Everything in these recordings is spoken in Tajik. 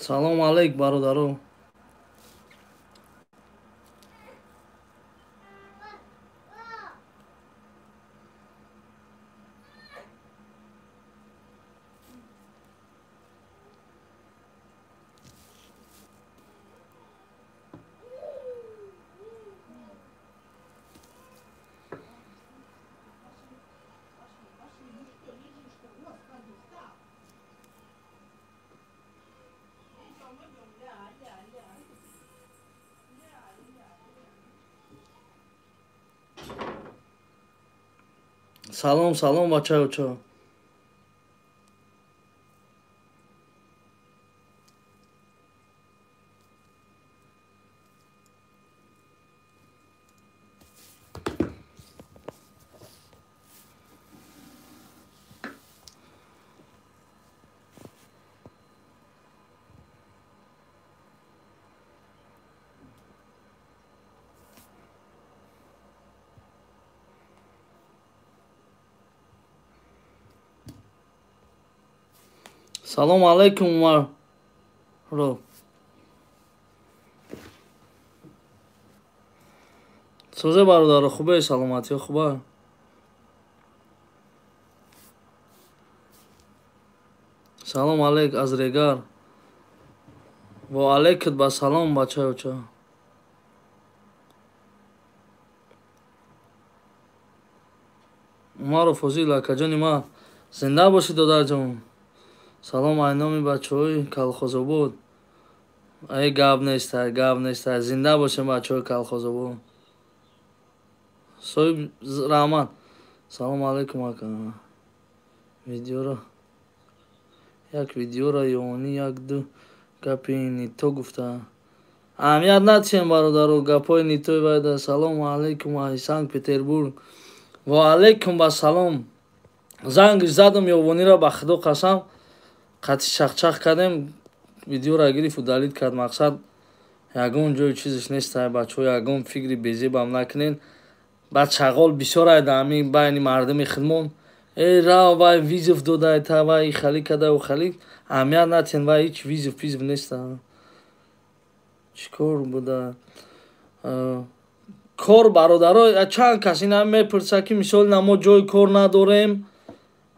Салом алейк, бародаро. Салом, салом, бачаючо. Салом алейкум, Умар. Ро. Созе, бародаро, хубе, саломатӣ хуба. Салом алейк аз Регар. Ва алейкат ба салом, бачаюча. Умару Фозил, акаҷони ма, зинда бошӣ, додарҷон. Салом ай номи бачаҳои Калхозобод. Ай, гап неста, гап неста. Зинда бошем, бачаҳои Калхозобод. Соҳиб раҳмат. Салом алейкум, ака. Видеоро як видеоро ёни як ду гапи нито гуфта. Аҳамият натиҳем, бародаро, гапҳои нитои вайда. Салом алейкум ай Санкт Петербург. Ва алейкум ба салом. Занг задам ёвониро, ба худо қасам. Қати чахчах кардем, видеоро гирифт, удалить кард. Мақсад, ягон ҷои чизаш нест, бачаҳо, ягон фикри безебам накунен. Баъд чағол бисёр ай дар ҳамин байни мардуми хидмон. Эй, рав, вай вызов додай, та вай хали кадаю хали. Аҳамият натиҳен, вай ҳеҷ вызов пизов нест. Чӣ кор буда? Кор, бародаро, чанд кас ина мепурсад, ки мисол на мо ҷои кор надорем.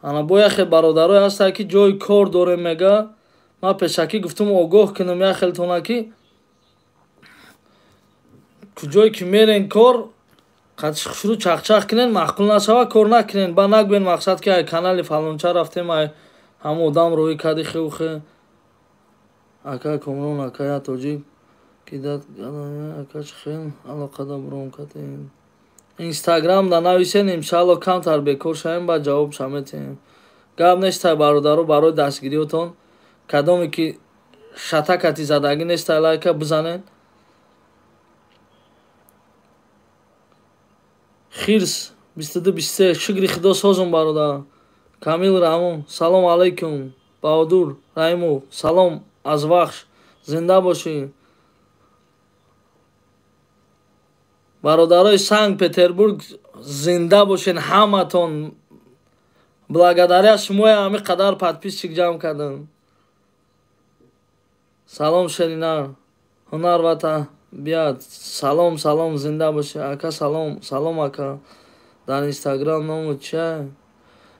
Ана бо яхе бародарое ҳастанд, ки ҷои кор дорем мега. Ман пешакӣ гуфтум, огоҳ кунам яхелтона, ки куҷое ки мерен кор, шурӯъ чахчах кунен, маъқул нашава, кор накунен. Ба нагӯен, мақсад, ки ай канали фалонча рафтем, ай ҳама одам роҳӣ кади хеухе. Ака Комрон, ака я тоҷик кидат, ака чӣ хел алоқада буром кардем? Инстаграм да нависен, иншаалло камтар бекор шавем, баъд ҷавобша метиҳем. Гап нестай, бародаро, барои дастгириётон. Кадоме ки шатакати задагӣ нестай, лайка бизанед. Хирс 22 23, шукри худо, созум, бародар. Камил Раҳмон, салом алейкум. Баҳодур Раҳимов, салом аз Вахш, зинда бошӣ. Бародарои Санкт Петербург, зинда бошен ҳаматон. Благодаря шумоя ҳамин қадар подписчик ҷамъ кардам. Салом, Шеринар, ҳунар ва табиат. Салом, салом, зинда бошӣ, ака. Салом, салом, ака. Дар Инстаграм ному чия?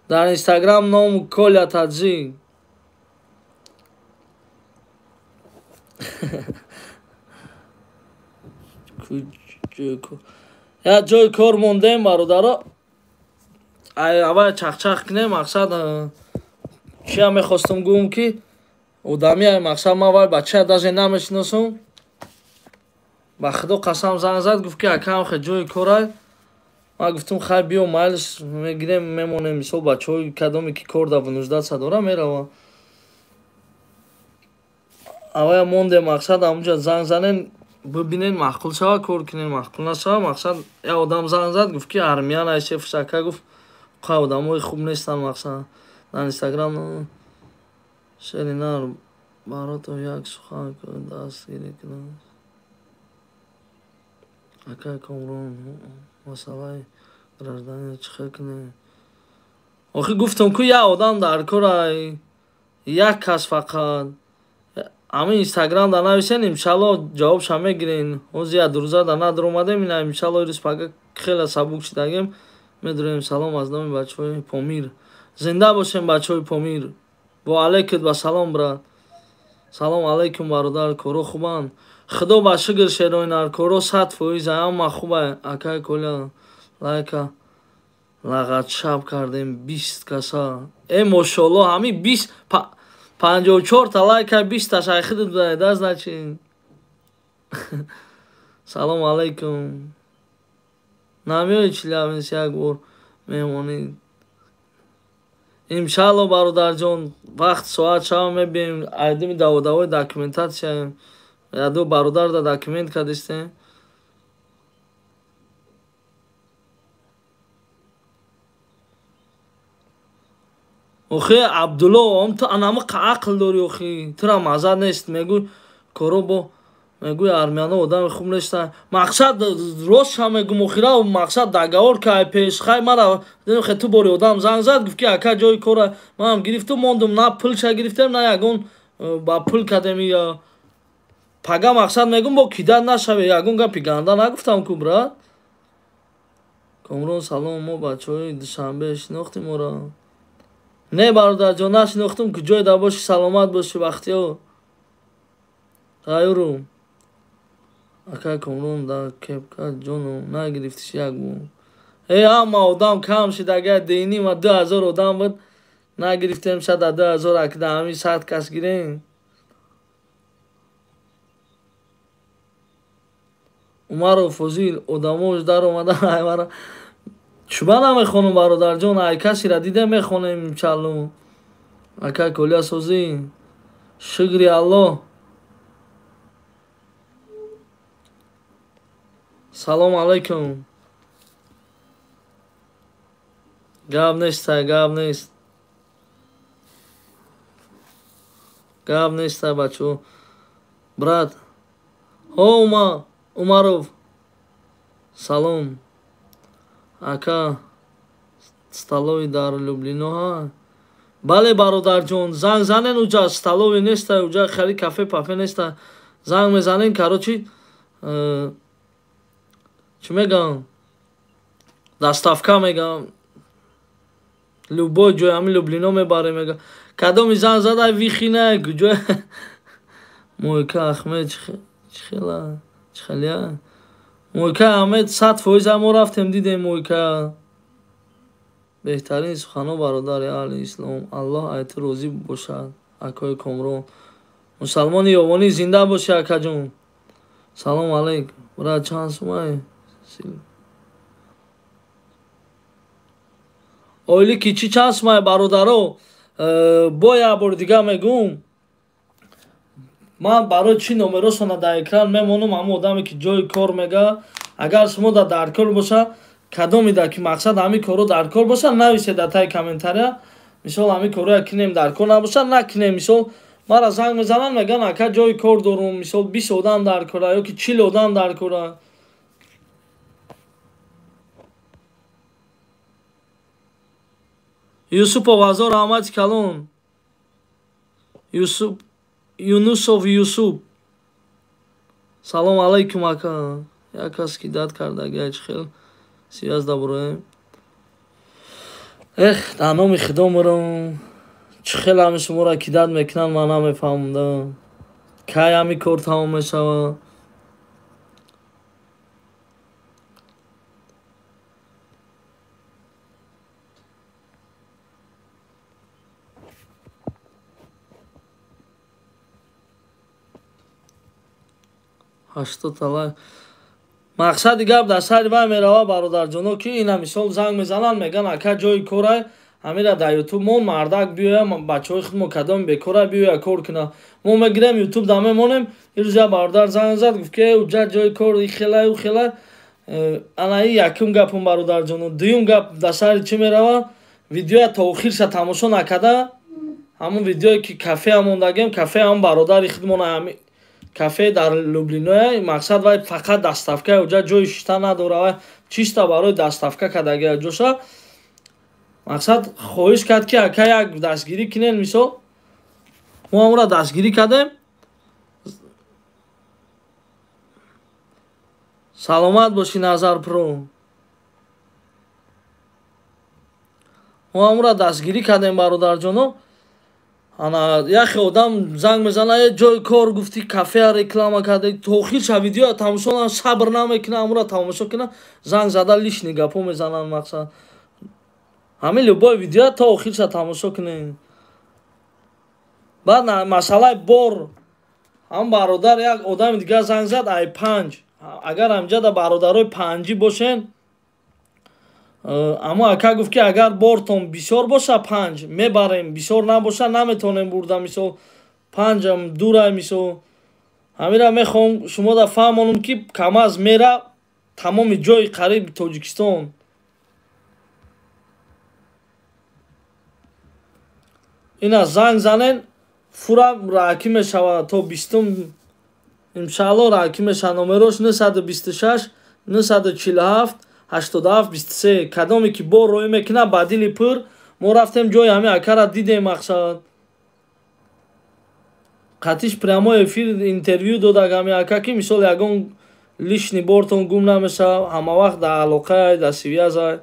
Дар Инстаграм ному Коля Таджик. Як ҷои кор мондем, бародаро. Аввал чахчах кунем, мақсад, чия мехостум гӯм, ки одами, мақсад, ман вай бача даже намешиносум. Ба худо қасам, занг зад, гуфт, ки акам хе ҷои корай. Ман гуфтум, хай, биё, майлиш, мегирем, мемонем. Мисол, бачаҳои кадоме ки кор да вынуждаться дора, мерава. Аввал мондем, мақсад, ҳамунҷа занг занен, бибинен, маъқул шава, кор кунен, маъқул нашава. Мақсад, як одам занг зад, гуфт, ки армиян ай шеф ака, гуфт, қа одамои хуб нестанд. Мақсад, дар Инстаграм Шеринар барото як сухан дастгирӣ кунам. Ака Комрон, масъалаи гражданина чӣ хел кунем? Охи, гуфтам ку, як одам дар кор ай, як кас фақат. Ҳамин Инстаграм да нависен, иншалло ҷавобша мегирен. Ҳозир як рӯза да надромадем, ина иншалло ирӯз пага хеле сабук шидагем. Медурем. Салом аз номи бачаҳои Помир. Зинда бошем бачаҳои Помир. Ва алайкум ва салом брат. Салом алайкум бародар, коро хубанд. Худо ба шукр шероинар, коро 100% ҳама хуба. Акай Коля лайка лағатшаб кардем 20 каса. Э мошалло, ҳами 20 54 та лайка 20 та шайхид буда, значит. Салом алайкум. Намеои Челябинск як бор меҳмонӣ. Иншалло бародарҷон, вақт соат шава мебием, айдими даводавои документатсияем. Яду бародар да документ кардистем. Охи Абдулло, ом ту анама ақл дори охи, тура маза нест, мегӯй коро бо мегӯй армяно одами хуб нестанд. Мақсад ростша мегӯм охира мақсад договор кай пеш хай мара хе ту бори одам занг зад гуфт ки ака ҷои кора манам гирифту мондум, на пулша гирифтем, на ягон ба пул кардем. Я пага мақсад мегӯм бо кида нашаве, ягон гапи ганда нагуфтам ку брат. Комрон салом, мо бачаҳои Душанбе шинохтим ора. Не бародарҷон, нашинохтум, ки ҷой да бошӣ, саломат бошӣ, Бахтиёр. Ғайру ака Комрон да кепка ҷону нагирифтиш як бор. Э ҳама одам кам шид, агар денима 2000 одам буд, нагирифтем шад 2000, аки да ҳамин 100 кас гирем. Умаров Фозил одамош даромада аймара. Чуба намехонум бародарҷон, ай касира дида мехонем иншалло. Ака Коля созӣ. Шукри Аллоҳ. Салом алайкум. Гап нест, гап нест. Гап нест, бачо. Брат. О, Ума, Умаров. Салом. Ака столовый дар Люблино ҳа? Бале бародарҷон, занг занен уҷа столовый неста, уҷа хеле кафе пафе неста. Занг мезанен, короче, чӣ мегам? Доставка мегам. Любой ҷой ҳами Люблино мебарем мегам. Кадоми занг зада вихина куҷо? Мойка Ахмед чихела, чихелия? Мойка Ахмед 100% мо рафтем дидем Мойка. Беҳтарин сухано бародари аҳли ислом. Аллоҳ ай ту розӣ бошад, акои Комрон. Мусалмони ёвонӣ зинда бошӣ акаҷон. Салом алейк. Брат, чанд сумай? Ойлики чӣ чанд сумай бародаро? Бо як бор дига мегӯм. Ман барои чӣ номеросона дар экран мемонам, ҳамон одаме ки ҷои кор мега, агар шумо дар даркор боша, кадомида ки мақсад ҳамин корро даркор боша, нависед дар таи комментария. Мисол ҳамин корро кинем даркор набоша, накунем. Мисол мара занг мезананд, мегӯянд ака ҷои кор дорум, мисол 20 одам даркора ё ки 40 одам даркора. Юсупов ҳазор раҳмати калон. Юсуп Юнусов Юсуп. Салом алайкум ака. Як кас ки дад кардаги чӣ хел сиёз дабуроем. Эх, дар номи Худо мурам. Чӣ хел ҳами шуморо ки дад мекунанд, ман намефаҳмам да. Кай ҳами кор тамом мешавад? Ҳаштод. Мақсади гап дар сари вай мерава бародарҷоно, ки ина мисол занг мезананд, мегӯянд ака ҷои корай, ҳамира дар ютуб мо мардак биёя, бачаҳои худмо кадоми бекора биёя кор куна. Мо мегирем ютуб да мемонем. Ирӯз як бародар занг зад, гуфт ки уҷа ҷои кор и хелай, у хелай. Ана и якум гапум бародарҷоно. Дуюм гап дар сари чӣ мерава? Видеоя то охирша тамошо накарда, ҳамон видеое ки кафеа мондагем, кафе ҳам бародари худмон ҳами кафе дар Люблиноя, мақсад вай фақат доставка, уҷа ҷои шишта надора, вай чиста барои доставка кардагия ҷоша. Мақсад хоҳиш кард ки ака як дастгирӣ кунен, мисол мо ҳамонро дастгирӣ кардем. Саломат бошӣ, Назар Про. Мо ҳамура дастгирӣ кардем, бародарҷоно. Ана яхе одам занг мезана, ҷои кор гуфтӣ, кафеа реклама карда, то охирша видеоя тамошо сабр намекуна, ҳамура тамошо куна, занг зада лишний гапо мезананд. Мақсад ҳамин любой видеоя то охирша тамошо кунем. Баъд масъалаи бор, ҳам бародар як одами дигар занг зад, ай панҷ. Агар ҳамҷада бародарои панҷӣ бошен, аммо ака гуфт, ки агар бортон бисёр боша, панҷ мебарем, бисёр набоша, наметонем бурда. Мисол, панҷам дурай. Мисол, ҳамира мехоҳам шумода фаҳмонам, ки КамАЗ мера тамоми ҷои қариби Тоҷикистон. Ина занг занен, фура раъкӣ мешавад то 20-ум, иншаалло раъкӣ мешавад. Номерош 926 947 87 23. Кадоме ки бор роӣ мекунад ба дили пур, мо рафтем ҷои ҳамин акара дидем, мақсад қатиш прямой эфир интервю додак ҳамин ака, ки мисол ягон лишний бортон гум намешавад, ҳама вақт дар алоқае, дар связь.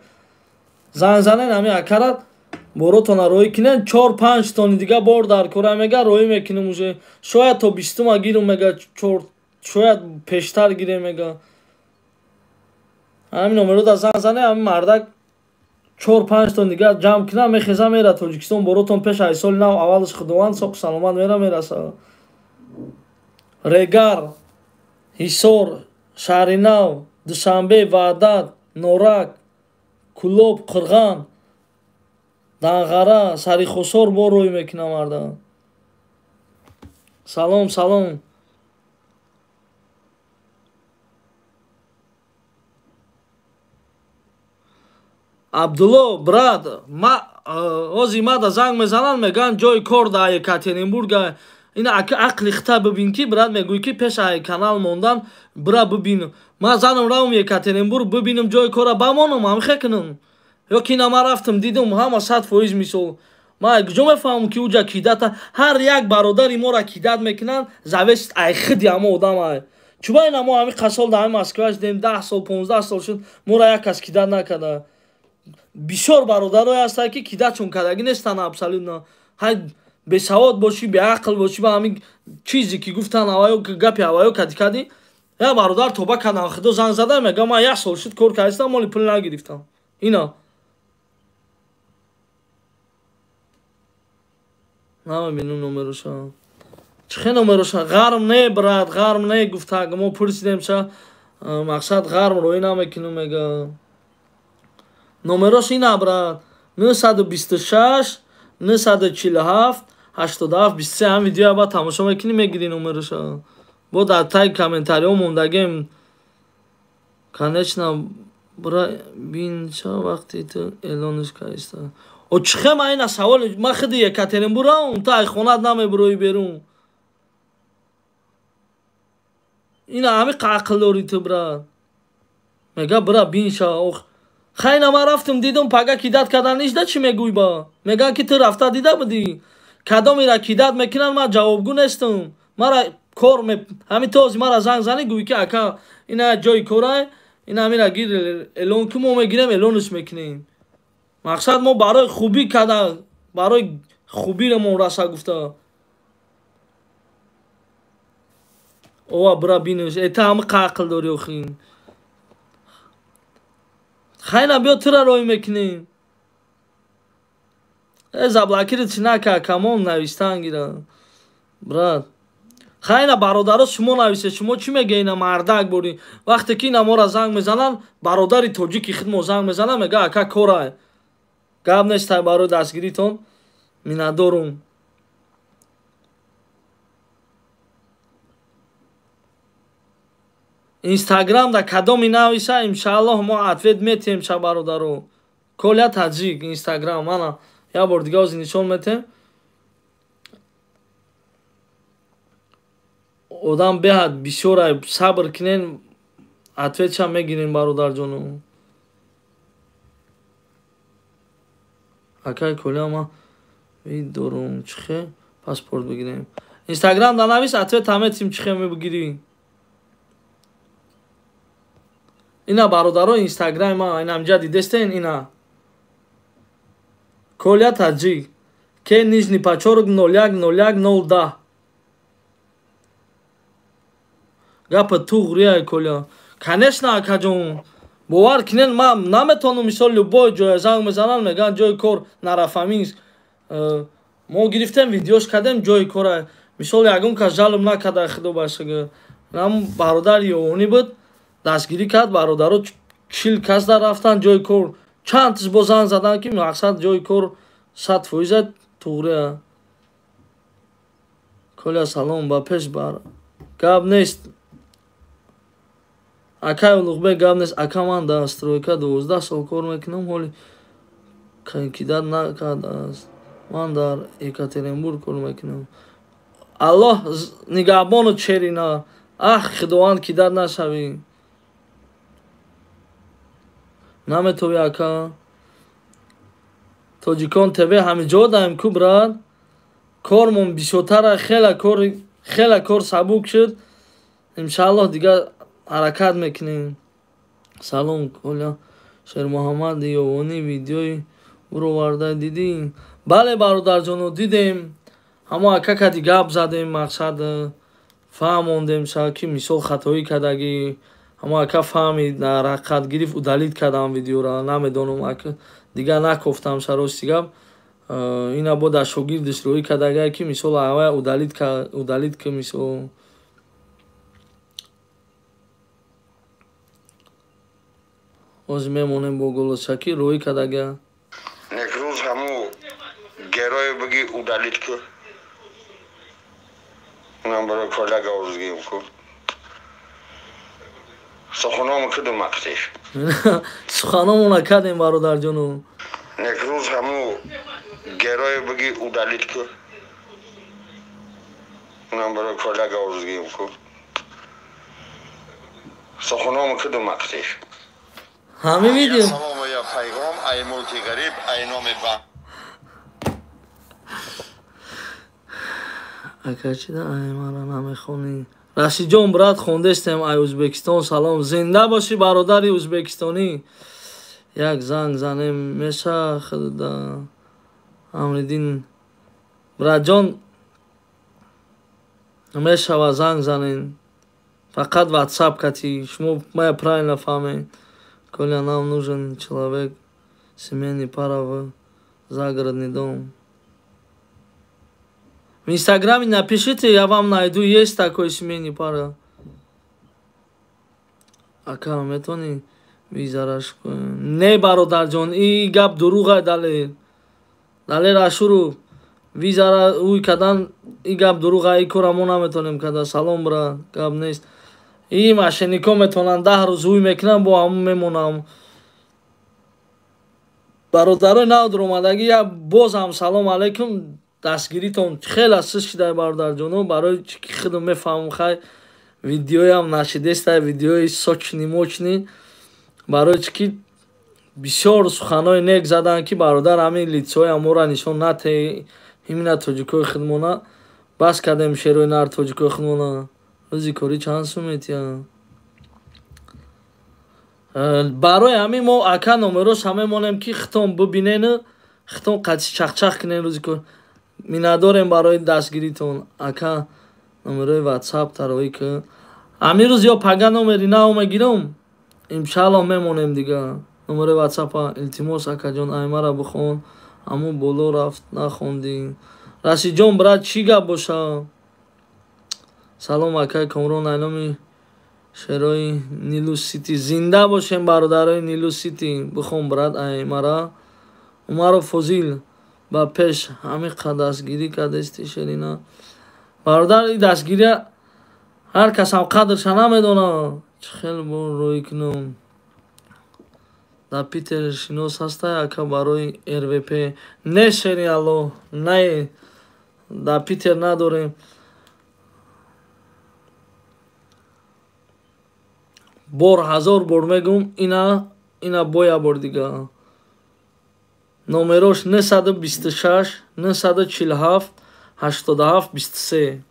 Занг занен ҳамин акара, боротона роӣ кунен. 4-5 тони дига бор дар кора мега, роӣ мекунем уже, шояд то 20-ума гирум мега, чор, шояд пештар гирем мега. Ҳамин номерода занг зане, ҳамин мардак 4-5 тон дига ҷамъ кунам, мехеза, мера Тоҷикистон. Боротон пеш ай соли нав аввалаш, Худованд соқу саломат, мера, мераса. Регар, Ҳисор, Шаҳри Нав, Душанбе, Ваҳдат, Норак, Кӯлоб, Қирған, Данғара, Сарихосор бор рӯй мекунам марда. Салом, салом. Абдулло, брат, ма ози мада занг мезананд, мегӯянд ҷои кор дар Екатеринбург. Ин ақли хита бибин, ки брат мегӯй, ки пеш ай канал мондан бира бибин. Ма занам равам Екатеринбург, бибинам ҷои кора, бамонам, ҳамихе кунам? Ё ки ина ма рафтам, дидам, ҳама 100%. Мисол, ма куҷо мефаҳмам, ки уҷа кидата? Ҳар як бародари моро кидат мекунанд, зависит ай худи ҳамо одам ай. Чуба ина мо ҳамин қасол дар ҳамин Москва шудем, 10 сол, 15 сол шуд, моро як кас кидат накарда. Бисёр бародарое ҳастанд, ки кидатшон кардагӣ нестанд абсолютно. Ҳай, бесавод бошӣ, беақл бошӣ, ба ҳамин чизе ки гуфтан, аваё гапи аваё кади кадӣ. Як бародар тоба кардам, худо занг зада мега, ман як сол шуд кор кардистам, моли пул нагирифтам. Ина намебинам номероша. Чихе номероша? Ғарм не, брат, ғарм не гуфтаг. Мо пурсидемша, мақсад ғарм роӣ намекунем мега. Номерош ина, брат: 926 947 87 23. Ҳам видеоя ба тамошо мекунӣ, мегирӣ номероша. Бо дар таги комментариҳо мондагем. Конечно, бра бинча, вақте ту эълониш кардиста. О, чихе? Ма ина савол, ма худи Екатеринбург равам, ту ай хонат намебироӣ берун. Ина ҳами ақл дорӣ ту, брат? Мега бира бинша. Ох, хайна, ман рафтам, дидам, пага кидать кардан нишда, чӣ мегӯй? Ба мегӯянд, ки ту рафта дида будӣ. Кадомеро кидать мекунанд, ман ҷавобгӯ нестам. Мара кор ҳамин този мара занг занӣ, гӯй, ки ака, ина ҷои корай, ина ҳамира гир, эълон ки, мо мегирем, эълонш мекунем. Мақсад мо барои хубӣ карда, барои хубирамон раса гуфта. Ова, бира бинеш, эта ҳами қақл дорӣ охин. Хайна, биё, тура роҳӣ мекунем. Э, заблокировать нака, камон, навистан гира, брат. Хайна, бародаро, шумо нависед, шумо чӣ мега? Ина мардак борӣ, вақте ки ина мора занг мезананд, бародари тоҷики худ мо занг мезананд, мега, ака, корай, гап нестай. Барои дастгиритон миннатдорум. Инстаграм да кадоми нависа, иншааллоҳ мо ответ метиҳем ша, бародаро. Коля Таҷик инстаграм, мана як бор дига ози нишон метем. Одам беҳад бисёрай, сабр кунен, ответша мегирем, бародарҷоно. Акай Коля, ма видорум, чихе паспорт бигирем? Инстаграм да навис, ответ ҳаметим, чихе мебигирӣ. Ина бародаро инстаграми ма инамҷа дидестен ина. Коля Таджик. Ке нижний подчёрк 01 01 010. Гапа туғрия Коля. Конечно, акаҷон. Бовар кинен ман наметонам мисол любой ҷоя занг мезананд мегӯянд ҷои кор нарафамист. Мо гирифтем видеош кардем ҷои кора. Мисол ягон кас жалоб накарда худо башага. Нам бародар Ёвонӣ буд, дастгирӣ кард, бародаро 40 кас дар рафтан ҷои кор. Чанд тиш бо занг задан ки мақсад ҷои кор 100% туғрия. Коля салом ба пеш бар. Гап нест. Акай Улуғбек гап нест. Ака ман дар стройка 12 сол кор мекунам, ҳоли кидат накардааст. Ман дар Екатеринбург кор мекунам. Аллоҳ нигаҳбону черина. Ах, худованд кидат нашавӣ. Наметовӣ ака. Тоҷикон ТВ ҳамиҷо даем ку брат. Кормон бисёртара, хела кор сабук шуд. Иншааллоҳ дигар ҳаракат мекунем. Салом Коля Шермуҳаммад Ёвонӣ видеои ӯро варда дидӣ? Бале бародарҷоно дидем. Ҳамо ака кади гап задем, мақсад фаҳмондем ша ки мисол хатоӣ кардагӣ. Ҳамо ака фаҳмид, ҳақиқат гирифт, удалит кардам видеоро. Намедонам ака дигар накофтам ша рости гап. Ина бо дар шогирдиш рӯӣ кардагае ки мисол авая удалит ки мисол. Ҳозир мемонем бо голосаки рӯӣ кардага. Некрӯз ҳаму герое бигӣ удалит ку. Унам барои Коля гавзгием ку. Суханомо кудум мақсиш. Суханомона кардем бародарҷоно. Некрӯз ҳаму герое бигӣ удалит ку. Унам барои Коля гавзгием ку. Суханомо кудум мақсиш. Ҳами видео. Салом ва я пайғом ай мулки ғариб ай номи ба. Ака чида ай мара намехонӣ? Рашидҷон брат хондестем ай Ӯзбекистон салом. Зинда бошӣ бародари ӯзбекистонӣ. Як занг занем меша худа. Амриддин братҷон мешава занг занем. Фақат WhatsApp кати шумо мая правильно фаҳмед. Коля, нам нужен человек, семейный пара в загородный дом. В Инстаграме напишите, я вам найду, есть такой семейный пара. Ака, метони визараш. Не, бародарҷон, и гап дуруға далер. Далер Ашуров, визара уй кадан, и гап дуруға, и кора мо наметонем када. Салом, брат, гап нест. И мошеннико метавонанд 10 рӯз уй мекунанд, бо ҳамон мемонам. Бародарои нав дуромадагӣ, я боз ҳам салом алайкум. Дастгиритон хеле суст шуда бародарҷоно, барои чӣ ки худам мефаҳмам, хай видеоям нашидеста, видеои сочни мочни, барои чӣ ки бисёр суханои нек задан ки бародар ҳамин лицои амора нишон натеҳ, именно тоҷикои худмона. Бас кардем шерои нар тоҷикои худмона. Рӯзи корӣ чанд сум метиҳанд? Барои ҳамин мо ака номерош ҳаме монем ки хитон бибинену хитон қатъи чахчах кунен рӯзи кор. Миннатдорем барои дастгиритон. Ака номерои WhatsApp тароӣ ки ҳамин рӯз ё пага номери нав мегирам, иншааллоҳ мемонем дига. Номерои WhatsApp-а илтимос акаҷон аймара бихон, ҳамун боло рафт нахондӣ. Расидҷон брат чӣ гап боша? Салом акай Комрон, айноми шерои Нилу Сити. Зинда бошем бародарои Нилу Сити. Бихон брат аймара. Умаров Фозил ба пеш ҳамин қад дастгирӣ кардести шерина. Бародар, ин дастгирия ҳар касам қадрша намедонад. Чӣ хел бо рӯй кунам? Дар Питер шинос ҳастай ака барои РВП? Не шери Аллоҳ, не, дар Питер надорем. Бор ҳазор бор мегӯм, ина боя бор дига. Номерош 926 947 87 23.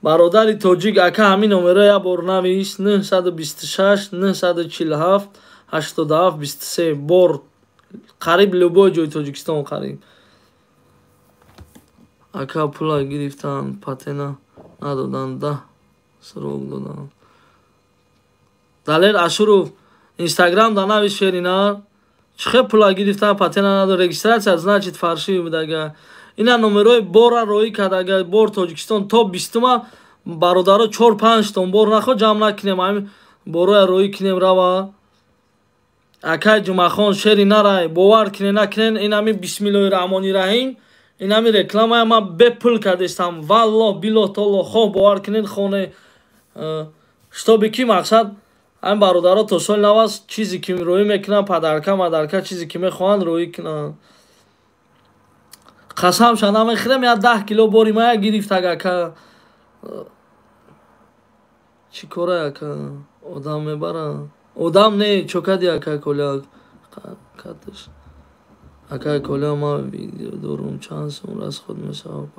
Бародари тоҷик, ака, ҳамин номеро як бор навис: 926 947 87 23. Бор қариб любой ҷои Тоҷикистон, қариб. Ака, пула гирифтан, патена надодан, 10 срок додан. Далер Ашуров, Инстаграм да навис, шерина. Чӣ хел пула гирифтан, патена надо? Регистрация, значит, фарши будага. Ина номерои бора роӣ кардага. Бор Тоҷикистон то 20-ума, бародаро, 4-5 тон бор нахо ҷамъ накунем, ҳамин бороя роӣ кунем, рава. Акай Ҷумъахон, шери нарай, бовар кинен, накунен, ин ҳами бисмиллоҳи раҳмони раҳим, ин ҳами рекламая ман бепул кардестам, валлоҳ, биллоҳ, толлоҳ. Хоҳ бовар кунен, хоне, шитоби ки мақсад ҳамин бародаро то соли нав аст, чизе ки роӣ мекунанд, подарка мадарка, чизе ки мехоҳанд, роӣ кунанд. Қасамша намехӯрем, я 10 кило бори мая гирифтаг, ака. Чӣ кора, ака? Одам мебара, одам не чокади, ака Коля каташ. Акай Коля, ман видео дорум, чанд сум расход мешавад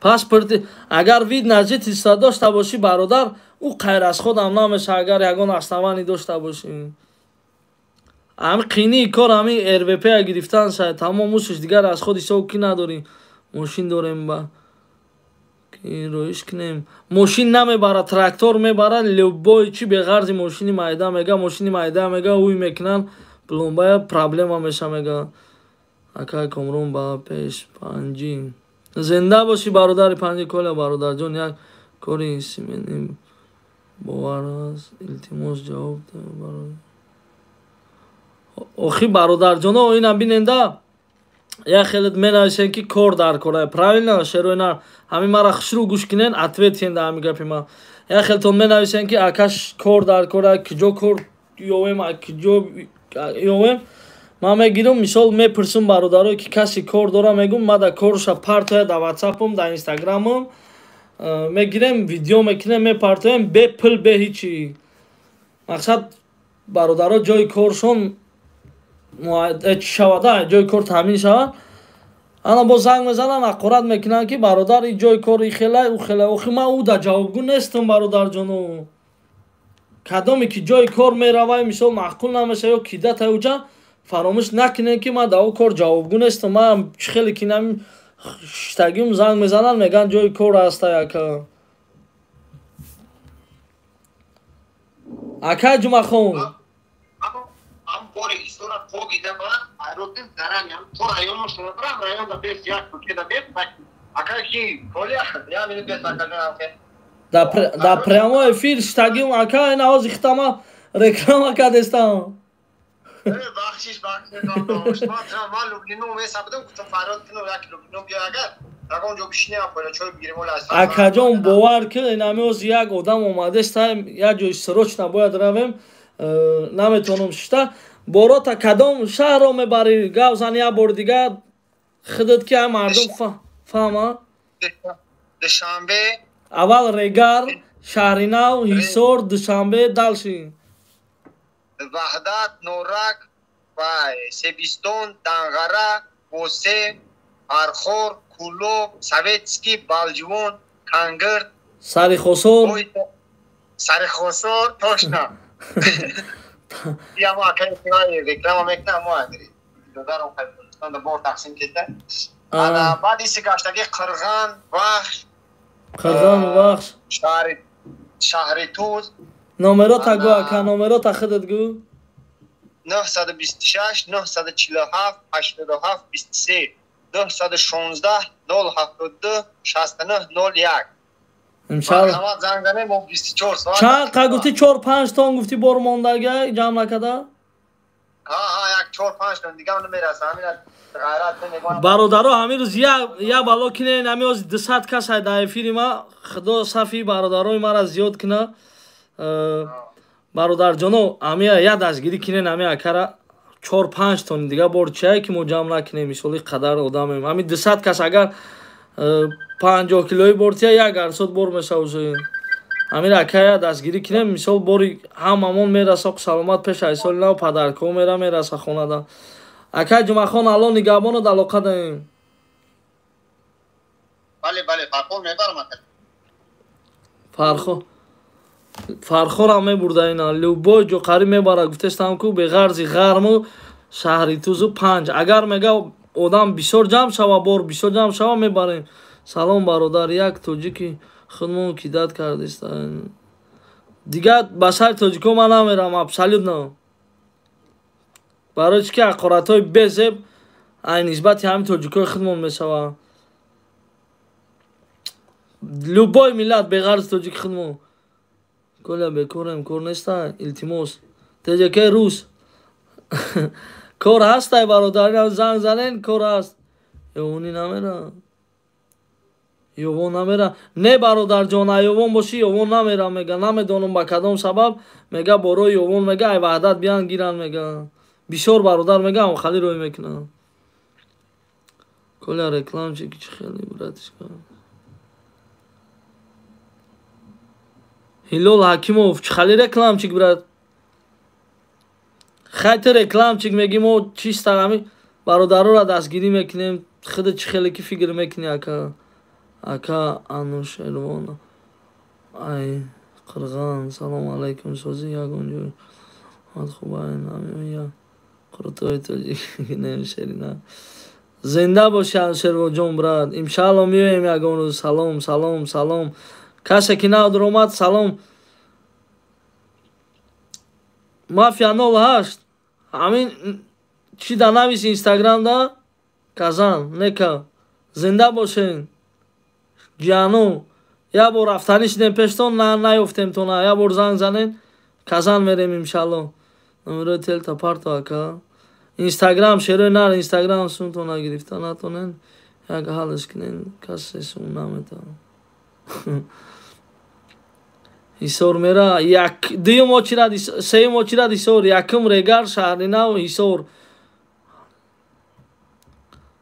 паспорти? Агар вид на жительство дошта бошӣ, бародар, ӯ қайрасходам намешавад, агар ягон основание дошта бошӣ. Ҳами қинии кор ҳами РВП гирифтан шавад, тамом усш, дигар расход ҳисоб ки надорӣ. Мошин дорем, ба ки роиш кунем? Мошин намебара, трактор мебара, любой чи беғарзи мошини майда мега, мошини майда мега, уй мекунанд, пломбая проблема меша мега. Акай Комрон, ба пеш панҷи, зинда бошӣ, бародари панҷи. Коля, бародарҷон, як кори симени бовар аст, илтимос, ҷавоб. Охи, бародарҷоно, инам биненда, як хеле менависем, ки кор дар кора, правильно, шерои ҳамин мара хушрӯ гӯш кунен, ответ тиҳен ҳамин гапи ма. Як хелтон менависем, ки акаш, кор дар кора, киҷо кор ёвем, киҷо ёвем? Ман мегирам, мисол, мепурсум бародарое, ки касе кор дора, мегум, ма да корша партоя да Ватсапам, да Инстаграмам, мегирем, видео мекунем, мепартоем, бе пул, бе ҳичи. Мақсад, бародаро ҷои коршон шавада, ҷои кор таъмин шавад. Ана боз занг мезананд, ҳақорат мекунанд, ки бародар, и ҷои кор и хела, ӯ хела. Охи, ман ӯ да ҷавобгӯ нестам, бародарҷоно. Кадоме ки ҷои кор меравай, мисол, маъқул намеша ё кидатай уҷа, фаромӯш накунем, ки ман дар ӯ кор ҷавобгӯ нестам. Ман чӣ хеле ки нами шиштагим, занг мезананд, мегӯянд, ҷои кор ҳаста, ака. Акай Ҷумъахон. Бори истора погида ба айротин зараням то районо шунадрам, районда бес як кучеда бес, ака ки Коля, я минут бес, ака. Да прямой эфир штагим, ака, ина ҳозир хитама реклама кадестам. Бахшиш, бахшиш, ман Люблино месабудам, гуфтам, фарёд кунам, як Люблино биё, агар ягон ҷо бишинем, поля чой бигирем. Ола. Акаҷон, бовар ки, инами ҳозир як одам омадеста, як ҷои срочно бояд равем, наметавонам шишта. Борота кадом шаҳрро мебарӣ? Гав зани як бори дигар худат, ки мардум фаҳма. Душанбе. Аввал Регар, Шаҳринав, Ҳисор, Душанбе, дальше. Ваҳдат, Норак, Себистон, Данғара, Босе, Архор, Кӯлоб, Советский, Балҷувон, Кангирд. Сарихосор. Сарихосор, точно. Ямо акай реклама мекунам, мо додарам бор тақсим кета. Ана баъд иси гаштаги Қирған, Вахш. Қирған, Вахш. Шаҳри Туз. Номерота гӯ, ака, номерота худат гӯ. 926 947 87 23, 916 072 69 01. Иншалло. Занг занем, мо 24 соат. Чанд қа гуфти? 4-5 тон гуфти, бор мондага ҷамъ накарда? Ҳа, як 4-5 тон дигар намераса. Ҳамина ғайрат намегонам. Бародаро, ҳамин рӯз я бало кинен, ҳамин ҳозир 200 кас ай дар эфири ма. Худо сафи бародарои мара зиёд куна. Бародарҷоно, ҳамия я дастгирӣ кинен, ҳамин акара. 4-5 тон дига бор чие, ки мо ҷамъ накунем? Мисоли, қадар одамем, ҳамин 200 кас агар 50 килои бортия, як арсот бор мешавад. Ҳамин акая дастгирӣ кинем, мисол, бори ҳамамон мераса саломат, пеш аз соли нав подаркҳо мера мераса хонада. Акай Ҷумъахон, Алло нигаҳбону, алоқа даем. Бале, бале, Фархор мебарам ака. Фархор. Фархорам мебурда ина. Любой ҷо қариб мебара, гуфтестам ку беғарзи ғарму шаҳри Тузу 5. Агар мега одам бисёр ҷамъ шава, бор бисёр ҷамъ шава, мебарем. Салом бародар, як тоҷики худмон кидат кардист. Дигар ба шаҳри тоҷико ман намерам абсолютно. Барои чӣ ки ҳақоратҳои безеб ай нисбати ҳамин тоҷикои худмон мешава. Любой миллат беғарзи тоҷики худмон. Коля бекорем, кор неста, илтимос. ТЖК рус. Кор ҳастай бародар, занг занен, кор ҳаст. Ёвонӣ намера. Ёвон намера. Не бародарҷон, ай ёвон бошӣ, ёвон намера мега. Намедонам ба кадом сабаб, мега борои ёвон мега, ай Ваҳдат биан гиран мега. Бисёр бародар мега, ам хали рӯй мекунам. Коля рекламчик чӣ хеле братишка. Ҳилол Ҳакимов, чӣ хали рекламчик брат? Хайти рекламчик меги, мо чиста ҳами бародароро дастгирӣ мекунем. Худа чӣ хеле ки фикр мекунӣ ака? Ака Анушервон ай Қирған, салом алайкум, сози ягон ҷой ҳад хуб намеоя. Қуртои тоҷик немшерина. Зинда боши Анушервонҷон брат. Иншаалло меоем ягон рӯз. Салом, салом, салом. Касе ки нав даромад, салом. Мафия 08. Ҳамин чӣ да навис Инстаграм да? Казан, нека. Зинда бошен. Ҷану, як бор рафтанӣ шидем пештон, наёфтем тона. Як бор занг занен, Казан мерем иншалло. Номерои телта парто ака. Инстаграм шерои нар, Инстаграм сумтона гирифта натонен. Як ҳалш кунен, касе сум намета. Ҳисор мера, як дуюм очирад, сеюм очирад Ҳисор, якум Регар, шаҳри нав, Ҳисор.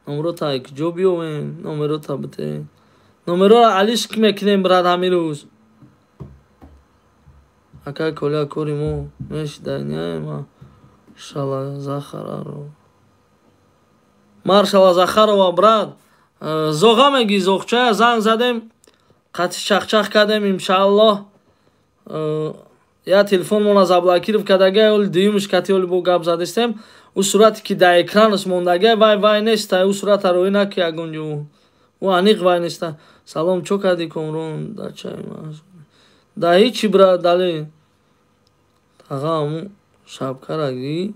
Номерота куҷо биёвем? Номерота бите. Номероро алишк мекунем брат ҳамин рӯз. Ака Коля кори мо мешиданяема Шала Захараро. Маршала Захарова брат, зоға меги зоғчая занг задем, қатъи чахчах кардем иншааллоҳ. Я телефонмона заблокиров кардагай, оли дуюмш кати оли бо гап задистем. Ӯ сурате ки дар экранаш мондагай, вай вай неста, ӯ сурата рӯй наки ягон ҷо. Ӯ аниқ вай неста. Салом, чо кардӣ Комрон? Дачаи ман. Да ҳичи брат, дали. Таға ҳамун шабкара гирӣ.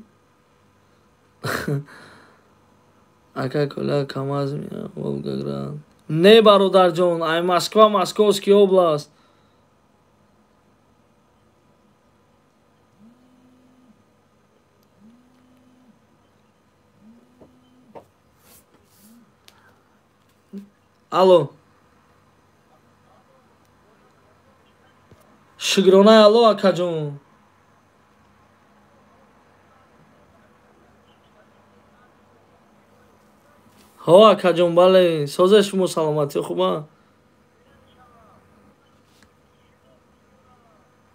Ака Коля КамАЗ мея Волгоград. Не бародарҷон, ай Москва, Московский област. Алло. Шукронаи Алло акаҷон. Ҳо акаҷон, бале, созе шумо саломатӣ хуба?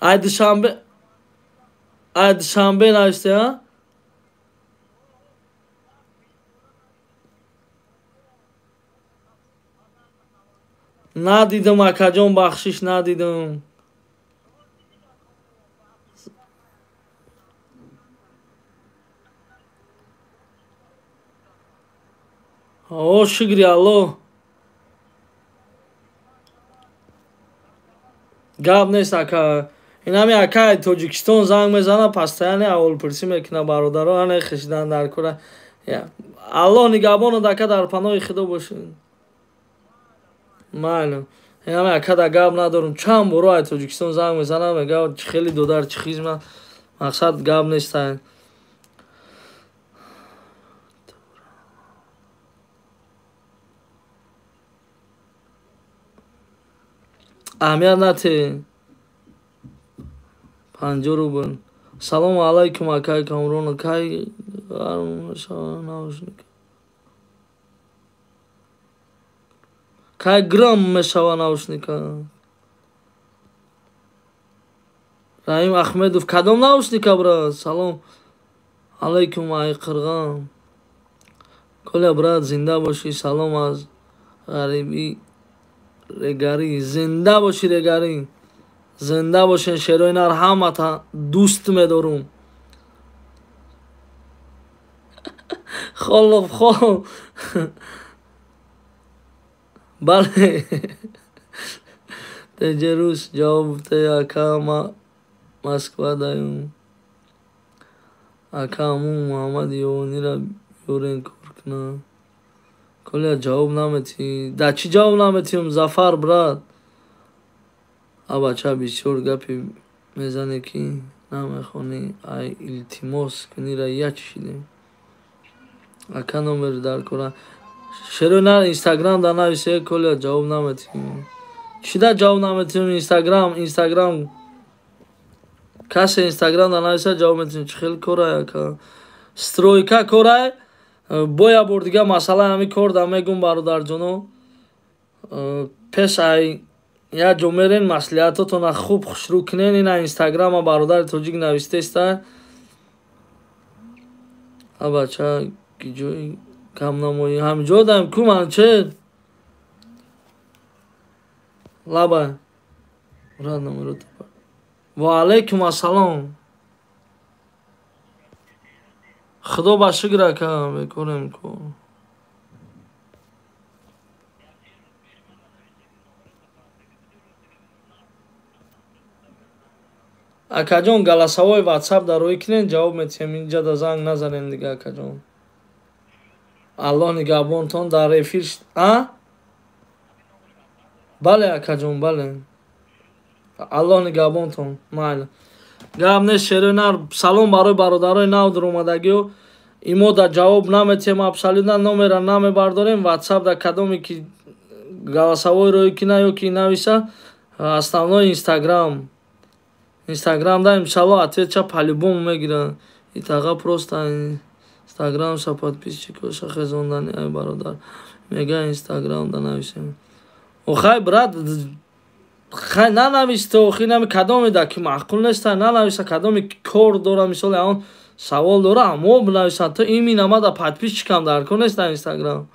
Ай Душанбе, ай Душанбе нависте, а? Надидам акаҷон, бахшиш надидам. О, шукри Алло. Гап нест ака. Инами акай Тоҷикистон занг мезана, постоянно аввалпурсӣ мекуна бародаро, ане хешидан дар кора. Аллоҳ нигаҳбонад ака, дар паноҳи Худо бошед. Майли. Инами ака да гап надорум. Чанд боро ай Тоҷикистон занг мезана, мега чӣ хели додар, чӣ хизмат. Мақсад гап нест. Аҳамият нате. 50 рубл. Салому алайкум акай Камрон, кай гарм мешава наушник. Кай грам мешава наушника. Раим Ахмедов, кадом наушника брат? Салом алайкум ай Қирған. Коля брат, зинда бошӣ. Салом аз ғарибӣ Регари, зинда бошӣ Регари, зинда бошен шерои нар, ҳамата дӯст медорум. Холов хол. Бале. Теҷерус ҷавоб те ака ма Москва даём. Ака аму Муҳаммад Ёвонира биёрен кор кунам. Коля ҷавоб наметӣ. Да чӣ ҷавоб наметиҳам, Зафар брат? А бача бисёр гапи мезанӣ ки намехонӣ. Ай илтимос кунира як шидем. Ака номер дар кора. Шерои нар Инстаграм да нависе, Коля ҷавоб наметиҳем. Чӣ да ҷавоб наметиҳем Инстаграм, Инстаграм касе Инстаграм да нависа ҷавоб метиҳем. Чӣ хел корай ака? Стройка корай. Боя бор дига масъалаи ҳамин кор да мегум бародарҷоно. Пеш ай як ҷо мерен маслиҳатотона хуб хушрӯ кунен. Ина Инстаграма бародари тоҷик навистеста. А бача ки ҷои кам намоӣ ҳамин ҷо даем ку манче лаба брат номеро. Ва алайкум ассалом. Худо ба шукр ака, бекорем ку. Акаҷон голосовой ватсап дар рӯй кунен, ҷавоб метиҳем. Инҷа да занг назанем дига акаҷон. Аллоҳ нигаҳбонтон дар эфир. А? Бале акаҷон, бале. Аллоҳ нигаҳбонтон. Майли. Гап нест шерои нар. Салом барои бародарои нав дуромадагиҳо. Имо да ҷавоб наметиҳем абсолютно, номера намебардорем. Ватсап да кадоме ки голосовой рӯй кина ё ки нависа, основной Инстаграм. Инстаграм да иншалло ответча по-любому мегиранд. Итаға просто Инстаграмша подписчикоша хезондани ай бародар. Мега Инстаграм да нависем. Охай брат, хай нанависте, охи нами кадоме да ки маъқул неста, нанависа кадоме кор дора, мисол он савол дора, ҳамо бинависа. Ту имина ма да подписчикам дар кор нест дар Инстаграм.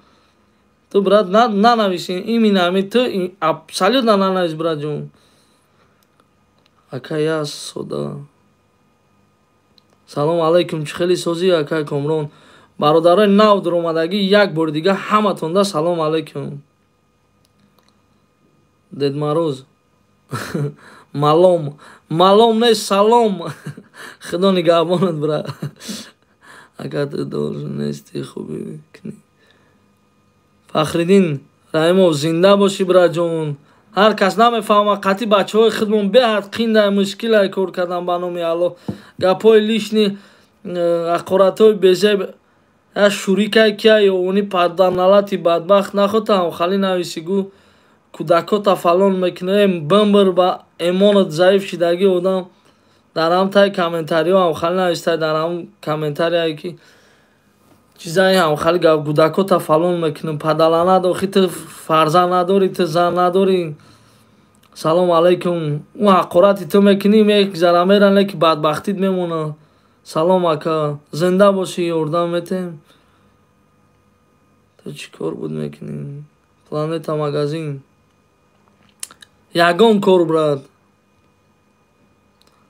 Ту брат нанависи, имина ами ту абсолютно нанавис братҷон. Ака я сода. Салом алайкум, чӣ хеле созӣ ака Комрон. Бародарои нав дуромадагӣ як бори дига ҳаматонда салом алайкум. Дед Мороз. Малом. Малом нест, салом. Худо нигаҳбонат брат. Ака ту должен нести хубӣ кунӣ. Фахриддин Раҳимов зинда бошӣ братҷон. Ҳар кас намефаҳмад қатъи бачаҳои худмон беҳад қиндай мушкилай кор кардан ба номи Аллоҳ. Гапҳои лишни, ҳақоратҳои безеб, я шурикай кия ё они паданалати бадбахт нахота ҳамхалӣ нависи гӯ кӯдакота фалон мекунем бимбир ба эмонат заиф шидагӣ одам дар ҳам таи комментариҳо ҳамхалӣ навистай, дар ҳам комментарияе ки чизаи ҳамхали гап кӯдакота фалон мекунем падаланад, охи ту фарзанд надорӣ, ту зан надорӣ. Салом алайкум. Ӯ ҳақорати ту мекунӣ мегзара меран, леки бадбахтит мемонад. Салом ака, зинда бошӣ, ёрдам метем. Ту чӣ кор буд мекунӣ? Планета магазин. Ягон кор брат.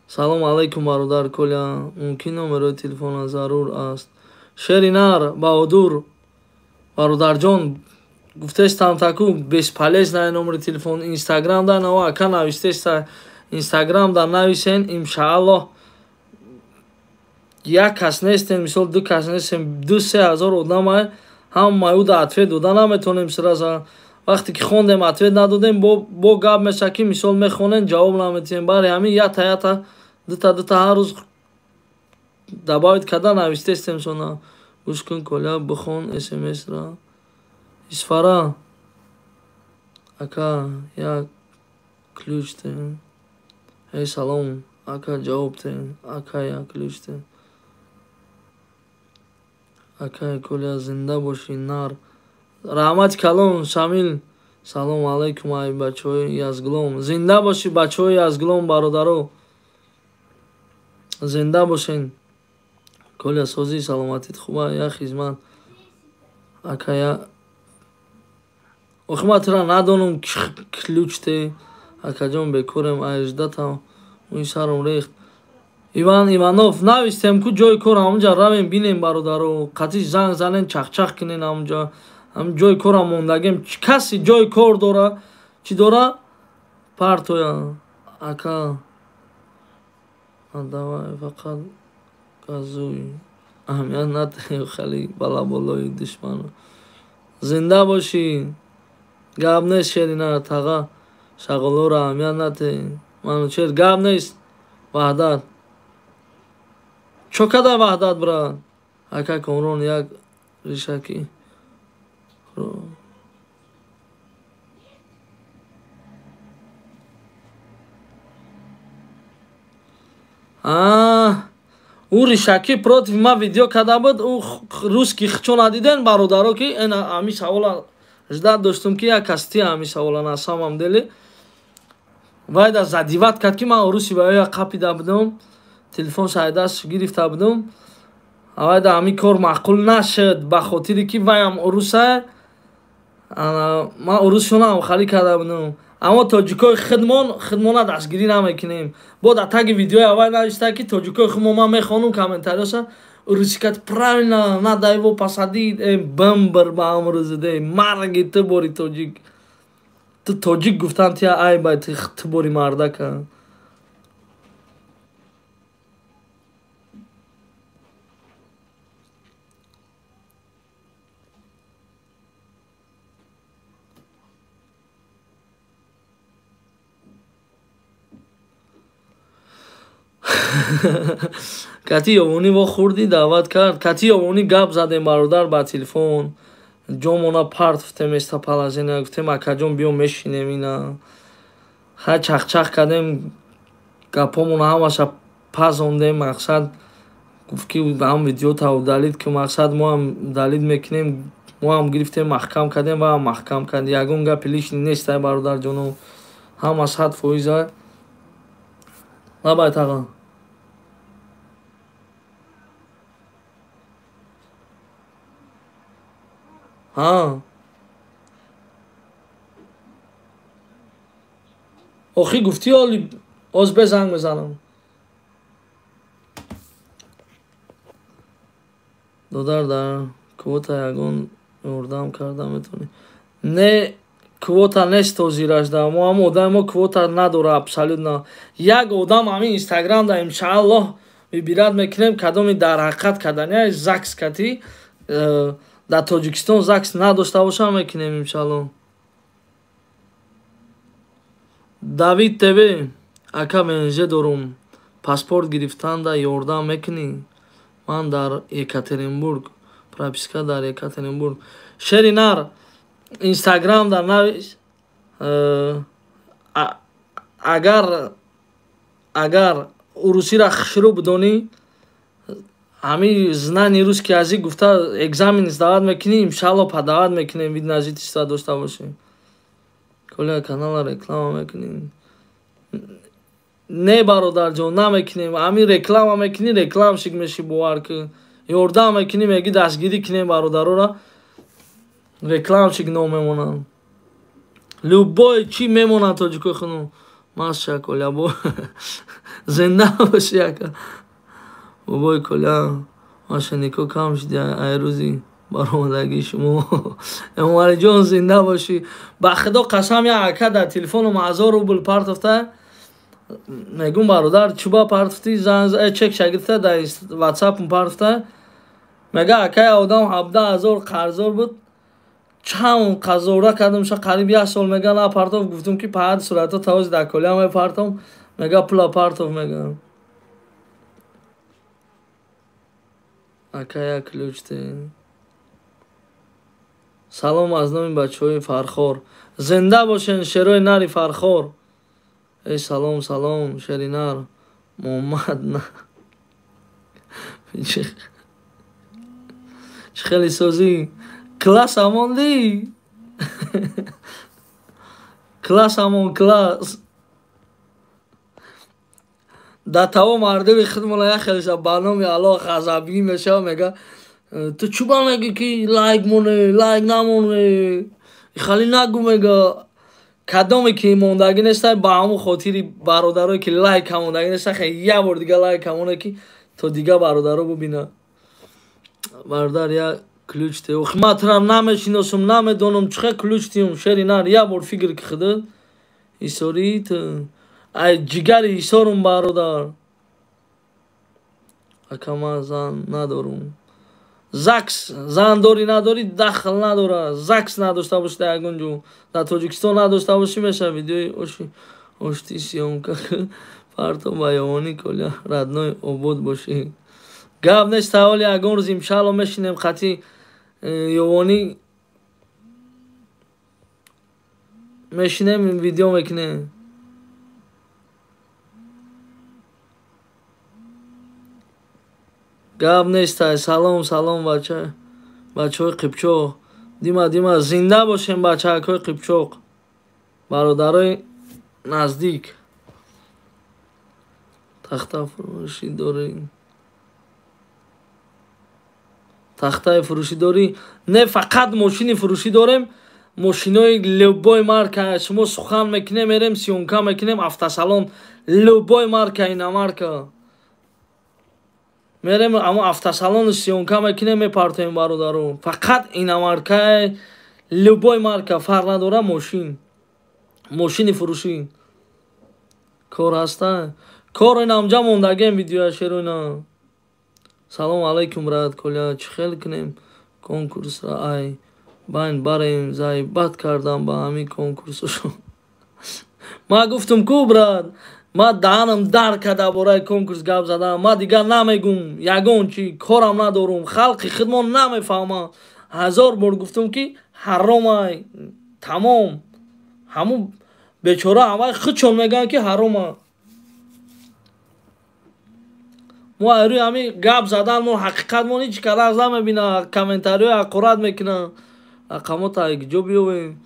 Салом алайкум бародар Коля. Мумкин номерои телефона зарур аст. Шери нар Баҳодур бародарҷон гуфтестам таку бесполезна номери телефон Инстаграм да нава ака навистеста Инстаграм да нависен иншааллоҳ як кас нестем, мисол ду кас нестем, 2-3 ҳазор одамай ҳамаи ӯ да ответ дода наметонем сразу. Вақте ки хондем ответ надодем, бо гап меша ки мисол мехонем ҷавоб наметиҳем. Барои ҳамин ята ята дута дута ҳар рӯз добавить карда навистестем сона. Гӯш кун Коля, бихон смс-ра. Исфара ака як ключ те. Эй салом ака ҷавоб те. Ака як ключ те. Ака Коля зинда бошӣ нар. Раҳмати калон Шамил. Салом алайкум ай бачаҳои Язглом. Зинда бошӣ бачаҳои Язглом бародаро. Зинда бошен. Коля созӣ саломатит хуба я хизмат. Ака я Охи ман тура надонам ключ те. Акаҷон бекорем аждатам. Уи саром рехт. Иван Иванов навистем ку ҷои кор ҳамунҷа равем бинем бародаро. Қатиш занг занен чахчах кинен ҳамунҷа. Ҳам ҷои кора мондагем. Каси ҷои кор дора? Чӣ дора? Партоя. Ака. Давай фақат газуй. Аҳамият надиҳ хеле балаболои душману. Зинда бошӣ. Гап нест шерина таға. Шағолоро аҳамият надиҳ. Манучер гап нест. Ваҳдат. Чо кадай Ваҳдат брат? Ака Комрон як ришаки. Ӯ ришакӣ против ма видео карда буд. Ӯ русский хчо надиден бародаро ки эн ҳами савола ждат доштум ки як кас ти ҳами савола на самом деле. Вайда задиват кард ки ман руси ба я қапида будам. Телефон шайдаш гирифта будам. Вайда ҳами кор маъқул нашуд ба хотире ки ваям руса. Ман урусшонам халӣ карда будам. Аммо тоҷикои хидмона дастгирӣ намекунем. Бо дар таги видеои аввал нависта ки тоҷикои хидмо ман мехонум комментарияша русикат правильно надо его посадить, бамбар ба амрӯзиде марги ту бори тоҷик. Ту тоҷик гуфтан тия айбай ту бори мардака. Кати Ёвонӣ во хурдӣ даъват кард. Кати Ёвонӣ гап задем бародар ба телефон. Ҷомона партфтем местоположение гуфтем акаҷон биё мешинем ина. Хай чахчах кардем гапомона ҳамаша пазондем мақсад гуфт ки ҳам видеота удалид ки мақсад мо ҳам удалид мекунем. Мо ҳам гирифтем маҳкам кардем ва ҳам маҳкам кард. Ягон гапи лишний нест ай бародарҷоно. Ҳама 100%. Лабай таға. Ҳа. Охи гуфтӣ оли оз бе занг мезанам. Додар дар квота ягон ёрдам карда метавонӣ? Не, квота нест ҳозираш да. Мо ҳам одами мо квота надора абсолютно. Як одам ҳамин Инстаграм да иншааллоҳ вибират мекунем кадоми дар ҳақиқат кардани ЗАГС кати дар Тоҷикистон ЗАГС надошта бошам мекунем иншааллоҳ. Давид ТВ ака ВНЖ дорум. Паспорт гирифтанда ёрдам мекунӣ? Ман дар Екатеринбург. Прописка дар Екатеринбург. Шери нар Инстаграм дар навис агар урусиро хушрӯ бидонӣ ҳами знани русский язык гуфта экзамен сдават мекунӣ иншааллоҳ подават мекунем вид на жительство дошта бошӣ. Коля канала реклама мекунем. Не бародарҷон намекунем. Ҳами реклама мекунӣ рекламщик мешӣ бовар ки. Ёрдам мекунӣ мегӣ дастгирӣ кунем бародарора. Рекламщик ном мемонанд. Любой чӣ мемонанд тоҷикои хунум. Маша Коля бо зинда бошӣ ака. Бобои Коля машинико кам шуди ай рӯзи баромадагии шумо. Эмомалиҷон зинда бошӣ. Ба худо қасам як ака дар телефоном 1000 рубл партофта. Мегум бародар чуба партофтӣ занг чек шагирта дар ватсапм партофта. Мега акай одам 17000 қарздор буд. Чанд қазора кардам ша қариб як сол мега на партоф гуфтум ки паҳад сурато тавози дар Коля мепартом. Мега пула партоф мега. Ака як ключ те. Салом аз номи бачаҳои Фархор. Зинда бошен шерои нари Фархор. Эй салом салом шери нар. Муҳаммад на. Чӣ хеле созӣ? Класс амонди? Класс амон класс. Да таво мардуми худмона як хелеша ба номи Аллоҳ ғазабгӣ мешава мега ту чӯба мегӣ ки лайк моне лайк намоне Хали нагу мега кадоме ки мондагӣ нестай, ба ҳамон хотири бародарое ки лайка мондагӣ нестай, хе як бор дига лайка моне ки то дига бародаро бубина. Бародар, я ключ те. Ох, ман тура намешиносум, намедонам чӣ хел ключ тиюм, шери нар, як бор фикр ки худат. Исори ту. Ай ҷигари исорум бародар. Ака ман зан надорум. Закс зан дорӣ надорӣ дахл надора. Закс надошта бошӣ дар ягон ҷо. Дар Тоҷикистон надошта бошӣ мешава видеои оши ошти съёмка парто ба ёвонӣ Коля родной обод бошӣ. Гап нест, ҳоли ягон рӯз иншаалло мешинем қати ёвонӣ мешинем видео мекунем. Гап нест, салом салом бача, бачаҳои Қипчоқ. Дима дима зинда бошем бачаҳои Қипчоқ. Бародарои наздик. Тахта фурӯшӣ дорӣ. Тахтаи фурӯшӣ дорӣ? Не, фақат мошини фурӯшӣ дорем. Мошинои любой марка. Шумо сухан мекунем, мерем съёмка мекунем, автосалон любой марка, иномарка. Мерем амо автосалон съёмка мекунем, мепартоем бародаро. Фақат иномарка, любой марка, фарқ надора мошин. Мошини фурӯшӣ. Кор ҳаста? Кор инамҷа мондагем видеоя шеро ина. Салом алейкум брат Коля, чӣ хел кунем конкурсра ай байн барем заибат кардам ба ҳамин конкурсошо. Ман гуфтум ку брат, ман даҳанам дар карда бораи конкурс гап задам, ман дигар намегум ягон чи, корам надорум, халқи худмон намефаҳмам. 1000 бор гуфтум ки ҳаромай, тамом. Ҳамун бечора ҳамаи худшон мегӯянд ки ҳарома. Мо рӯи ҳамин гап задан мо ҳақиқат мо ҳеҷ кас намебина, комментариҳои ҳақорат мекунанд. Рақамота ҷо биёвем.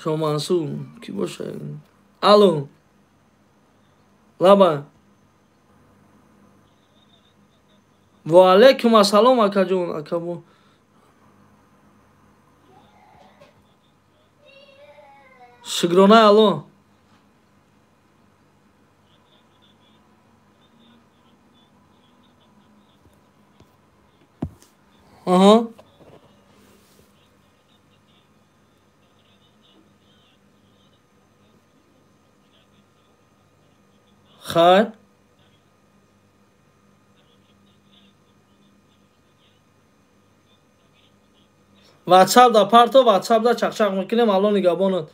Шомансур ки боша? Алло. Лаба. Ва алейкум ассалом акаҷон, акабо. Шукрона алло. Аҳа. Хайр. WhatsApp да парто, WhatsApp да чақчақ мекунем, алло нигаҳбонат.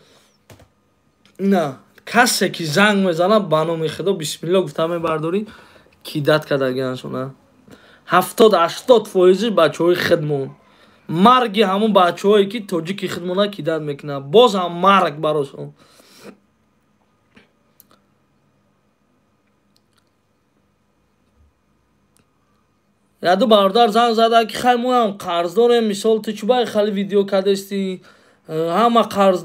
На, касе ки занг мезанад ба номи Худо бисмилло гуфта мебардорӣ, ки дад кардагианшона. 70-80 фоизи бачаҳои худмон. Марги ҳамон бачаҳое ки тоҷики худмона кидат мекунад. Боз ҳам марг барошон. Яду бародар занг зада ки хай мо ҳам қарз дорем, мисол ту чӣ бай хали видео кардести, ҳама қарз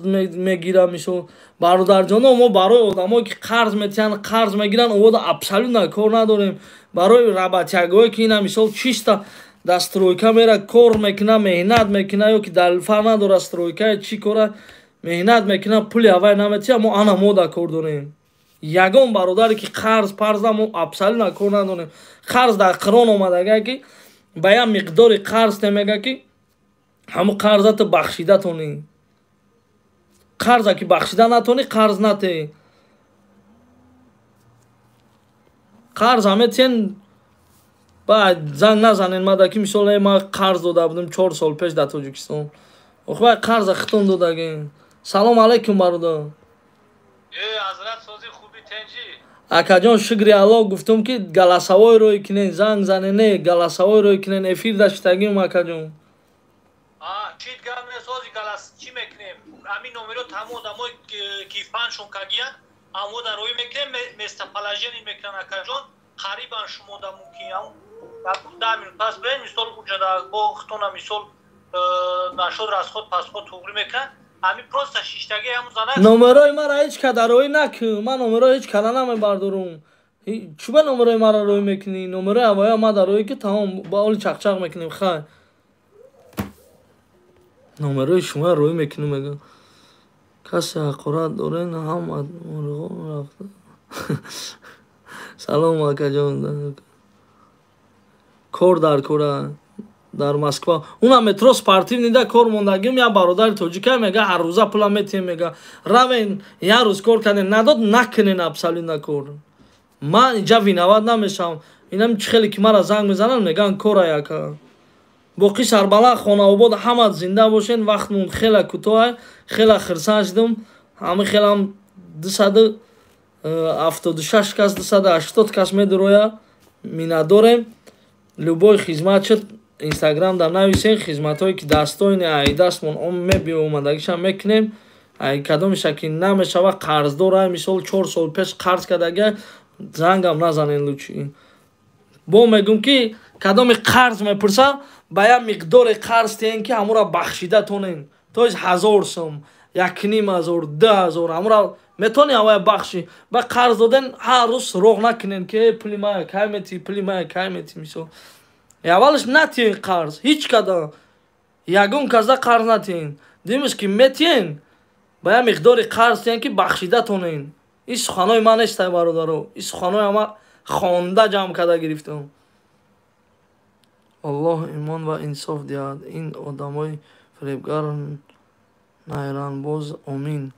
мегира, мисол бародарҷоно, мо барои одамое ки қарз метиҳанд, қарз мегиранд, овода абсолютно кор надорем. Барои работягое ки ина мисол чиста дар стройка мера кор мекуна, меҳнат мекуна, ё ки дар фарқ надора стройка чӣ кора меҳнат мекуна, пули ҳавай наметиҳа, мо ана мо да кор дорем. Ягон бародаре ки қарз парзда мо абсолютно кор надорем. Қарз дар Қуръон омадага ки ба як миқдори қарз темега ки ҳамон қарзато бахшида тонӣ. Қарза ки бахшида натонӣ, қарз нате. Қарз ҳаметиен баъд занг назанен мада ки мисол ман қарз дода будам 4 сол пеш дар Тоҷикистон. Ох вай қарза хитон додаген. Салом алейкум бародар. Акаҷон, шукри Аллоҳ, гуфтум ки голосовой рӯй кунен, занг занен, не, голосовой рӯй кунен, эфир даштагим акаҷон. Чит гап месози галас чӣ мекунем? Ҳамин номеро тамом одамое ки фаншон кагиянд, амо дар рӯй мекунем, местоположение мекунанд акаҷон, қарибан шумо да мумкин 10 минут пас бирем, мисол уҷа бо хитона мисол нашод расход пасход туғри мекунанд. Ҳамин просто шиштаги ҳамун занак. Номерои мара ҳеҷ када рӯй накун. Ман номерои ҳеҷ када намебардорум. Чӣ ба номерои мара рӯй мекунӣ? Номерои ҳавоя ма дар рӯй ки тамом ба оли чақчақ мекунем. Хай. Номерои шумо рӯй мекунем, мегӯям. Касе ҳақорат дорен, ҳама рафта. Салом, акаҷон. Кор дар кора дар Москва. Уна метро Спортивный да кор мондагим, я бародари тоҷика мега, ҳар рӯза пула метиҳем, мега. Равен, я рӯз кор кардем, надод накунен абсолютно кор. Ман инҷа виноват намешавам. Инам чӣ хеле ки мара занг мезананд, мегӯянд кора яка. Боқӣ сарбаланд, хонаобод, ҳама зинда бошен. Вақтмон хела кӯтоҳ, хела хирсан шудум. Ҳама хелам 276 кас, 280 кас медуроя. Миннатдорем. Любой хизмат шуд, Инстаграм дар нависен, хизматҳое ки дастоини ай дастмон он мебиомадагиша мекунем. Ай кадомиша ки намешава, қарздор ай, мисол 4 сол пеш қарз кардага, зангам назанен лучи. Бо мегӯм ки кадоми қарз мепурса, ба як миқдоре қарз тиҳен ки ҳамура бахшида тонен. То есть 1000 сом, 1500, 2000, ҳамура метони ҳавая бахши. Ба қарз доден ҳар рӯз суроғ накунен ки пули мая кай мети, пули мая кай мети, мисол. Аввалаш натиҳен қарз, ҳеҷ када. Ягон казда қарз натиҳен. Димиш ки метиҳен, ба як миқдори қарз тиҳен ки бахшида тонен. Ин суханои ман нестай, бародаро. Ин суханои ҳама хонда ҷамъ карда гирифтам. Аллоҳ имон ва инсоф диҳад ин одамои фиребгар найранбоз, омин.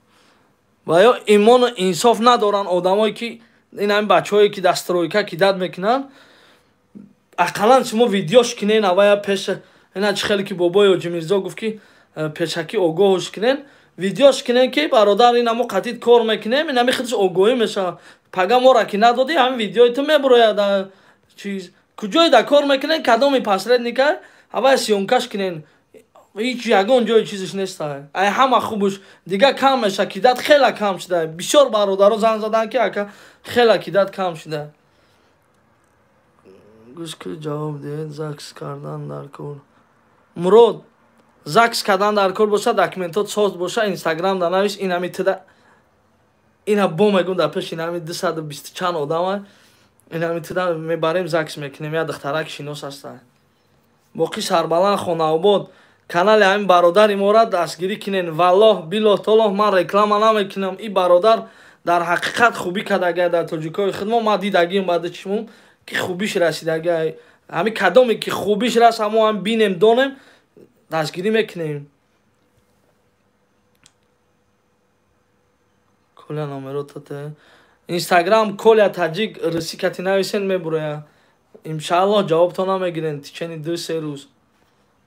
Ва ё имону инсоф надоранд одамое ки ин ҳамин бачаҳое ки дар стройка кидать мекунанд, ақаллан шумо видеош кинен, авая пеш ина чӣ хеле ки бобои Ҳоҷимирзо гуфт ки пешакӣ огоҳш кинен, видеош кинен ки бародар ин амо қатид кор мекунем, ин ҳами худаш огоҳӣ мешавад. Пага мора ки надодӣ, ҳамин видеои ту мебурояд. Чиз куҷое да кор мекунен, кадоми посредника, авая съёмкаш кинен. Ҳеҷ ягон ҷои чизиш неста. Ай ҳама хубуш дига кам меша, кидать хела кам шуда. Бисёр бародаро занг задан ки ака хела кидать кам шуда. Гӯш ки ҷавоб диҳед, ЗАГС кардан дар кор. Мурод, ЗАГС кардан дар кор боша, документот соз боша, Инстаграм да навис, ин ҳами тида ина бо мегӯм дар пеш ин ҳами 220 чанд одама, ин ҳами тида мебарем, ЗАГС мекунем, я духтарак шинос ҳаста. Боқӣ сарбаланд, хонаобод. Канали ҳамин бародари мора дастгирӣ кинен. Валлоҳ билоҳ толоҳ, ман реклама намекунам. Ин бародар дар ҳақиқат хубӣ кардагай дар тоҷикои худмо. Ман дидагиам баъди чишмум ки хубиш расидагай. Ҳамин кадоме ки хубиш рас, ҳамо ҳам бинем, донем, дастгирӣ мекунем. Коля номеротате. Инстаграм Коля Таҷик русӣ кати нависен мебуроя. Иншааллоҳ ҷавобтон намегирен течение 2-3 рӯз.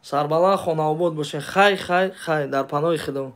Сарбаланд, хонаобод бошен. Хай, хай, хай, дар паноҳи Худо.